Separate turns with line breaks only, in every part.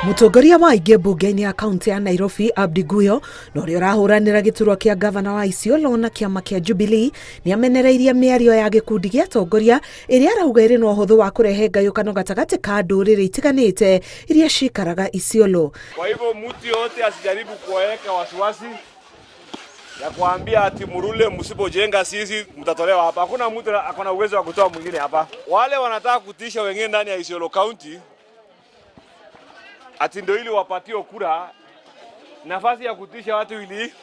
Mũtongoria wa aingĩ mbunge-inĩ ya kaunti ya Nairobi Abdi Guyo na ũrĩa ũrahũranĩra gĩturwa kĩa ngavana wa Isiolo na kĩama kĩa Jubilee nĩ amenereirie mĩario ya gĩkundi gĩa atongoria ĩrĩa arauga ĩrĩ na ũhũthũ wa kũrehe ngayũkano gatagatĩ ka ndũrĩrĩ itiganĩte iria cikaraga Isiolo.
Kwa hivyo mtu yote asijaribu kuwaweka wasiwasi ya kuambia ati Murule, msipojenga sisi mtatolewa hapa. Hakuna mtu akona uwezo wa kutoa mwingine hapa. Wale wanataka kutisha wengine ndani ya Isiolo County ati ndio ili wapatiwe kura, nafasi ya kutisha watu ili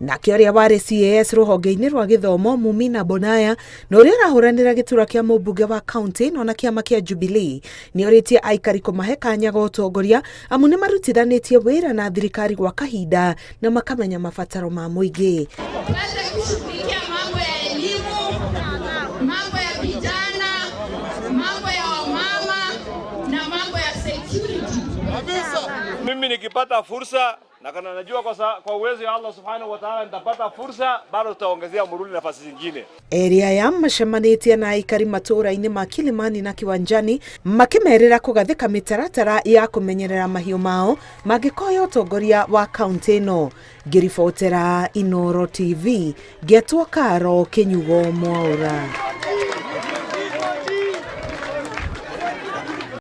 Nake ũrĩa warĩ CAS rũhonge-inĩ rwa gĩthomo Mumina Bonaya na ũrĩa ũrahũranĩra gĩturwa kĩa mũmbunge wa kaunti ĩno na kĩama kĩa Jubilee nĩ orĩtie aikari kũmahe kanya ga ũtongoria amu nĩ marutithanĩtie wĩra na thirikari gwa kahinda na makamenya mabataro ma mũingĩ.
Tuweze kushughulikia mambo ya elimu, mambo ya vijana, mambo ya wamama na mambo ya security.
Mimi nikipata fursa na kana najua kwa uwezo wa Allah subhanahu wa ta'ala nitapata fursa, bado tutaongezea Muruli nafasi zingine.
Erĩ aya macemanĩtie na aikari matũũra-inĩ ma Kilimani na Kiwanjani makĩmerĩra kũgathĩka mĩtaratara ya kũmenyerera mahiũ mao mangĩkoya ũtongoria wa kaunti ĩno. Ngĩribotera Inooro TV, ngetwo Karo Kĩnyugo Mwaũra.